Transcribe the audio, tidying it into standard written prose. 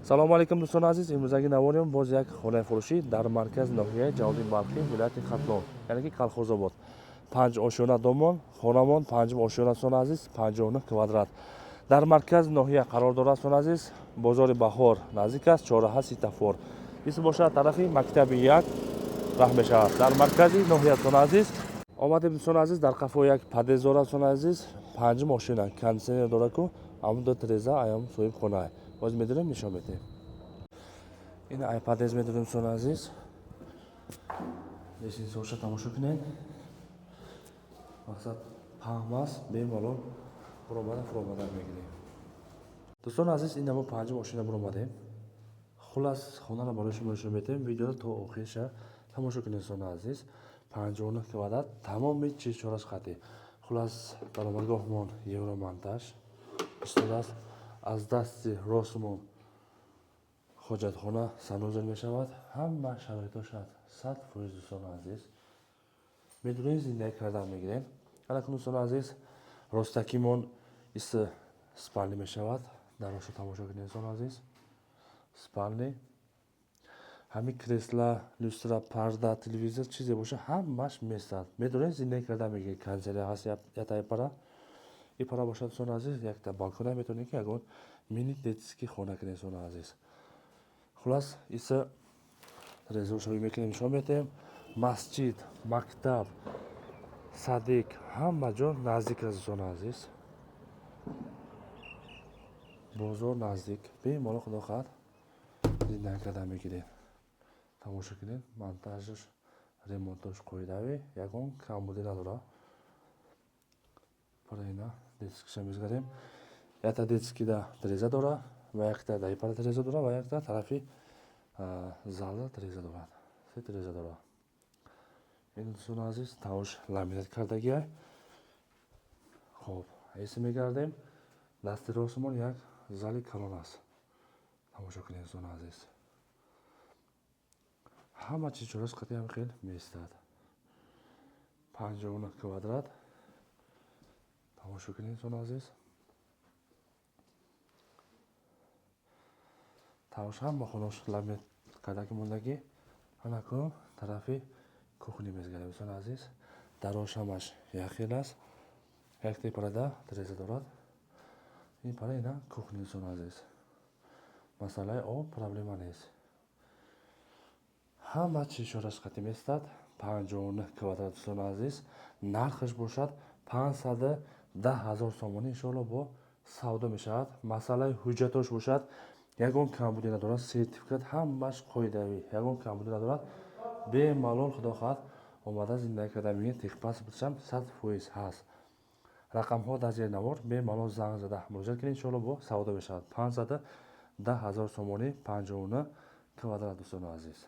Салому алейкум, дӯстони азиз. Имрӯзаги наворем боз як хонаи фурӯшӣ дар маркази ноҳияи Ҷалолиддин Балхӣ, вилояти Хатлон, яъне ки Калхозобод. Панҷ ошёна домон, хонамон панҷум ошёна, дӯстони азиз, 59 квадрат. Дар маркази ноҳия қарор дорад, дӯстони азиз, бозори Баҳор наздик аст, чорраҳа светофор. Ис бошад, тарафи мактаби як раҳ мешавад. Дар маркази ноҳия, дӯстони азиз, омадем. Дӯстони азиз, дар қафо як подъезд дорад, дӯстони азиз, панҷум ошёна, кондитсионер дорад ку ҳамун ду треза аям соҳиб хонаа. Боз медонем, нишон медиҳем. Ин ай подъезд медонем, дӯстони азиз, лестницаоша тамошо кунед. Мақсад паҳм аст, бемалол буромада фуромада мегирем. Дӯстони азиз, ин мо панҷум ошёна буромадем. Хулас, хонаро барои шумо нишон медиҳем. Видеоро то охирша тамошо кунед, дӯстони азиз. 59 квадрат, тамоми чизчораш қатъӣ. Хулас, даромадгоҳмон евромонтаж истодааст. Аз дасти ростмон ҳоҷатхона, санузел мешавад. Ҳама шароитош 100%, дӯстони азиз, медонед, зиндагӣ кардан мегирем. Алакун, дӯстони азиз, ростакимон ис спальни мешавад. Дарошо тамошо кунед, дӯстони азиз, спальни. Ҳамин кресла, люстра, парда, телевизор, чизе боша, ҳамаш местад. Медонед, зиндагӣ кардан мегиред. Кондитсионер ҳаст ятаи пара. И пара бошад, дӯстони азиз, якта балкона, метавонед ки ягон мини детский хона кунед, дӯстони азиз. Хулас, иса резошавӣ мекунем, нишон медиҳем. Масҷид, мактаб, садик, ҳама ҷо наздик аст, дӯстони азиз, бозор наздик. Бемалол, худо хоҳад, зиндагӣ кардан мегиред. Тамошо кунед, монтажаш, ремонтош қоидавӣ, ягон камбудӣ надорад. Параина детскийша мезгарем. Якта детскийда треза дора ва якта даи пара треза дора ва якта тарафи залда треза дорад, се треза дорад. Ин, дӯстони азиз, тавош ламинат кардагиай. Хоб, эси мегардем, дасти ростмон як зали калон аст. Тамошо кунед, дӯстони азиз, ҳама чиз чорас қатъиам хел меистад. 59 квадрат, тамошо кунед, дӯстони азиз. Тавош ҳама хонош ламинат кардаги мондагӣ. Анакун тарафи кухни мезгарем, дӯстони азиз. Дарош ҳамаш як хел аст, якте парада треза дорад. Ин пара ина кухни, дӯстони азиз. Масъалаи об проблема нест, ҳама чиз чораш қатъӣ местад. 59 квадрат, дӯстони азиз, нархаш бошад 510 000 сомонӣ. Иншоалло, бо савдо мешавад. Масъалаи ҳуҷҷатош бошад, ягон камбудӣ надорад, сертификат ҳамаш қоидавӣ, ягон камбудӣ надорад. Бемалол, худо хоҳад, омада зиндагӣ карда мегиред. Техпаспортшам 100% ҳаст. Рақамҳо дар зери навор, бемалол занг зада муроҷиат кунед. Иншоалло, бо савдо мешавад. 510 000 сомонӣ, 59 квадрат, дӯстони азиз.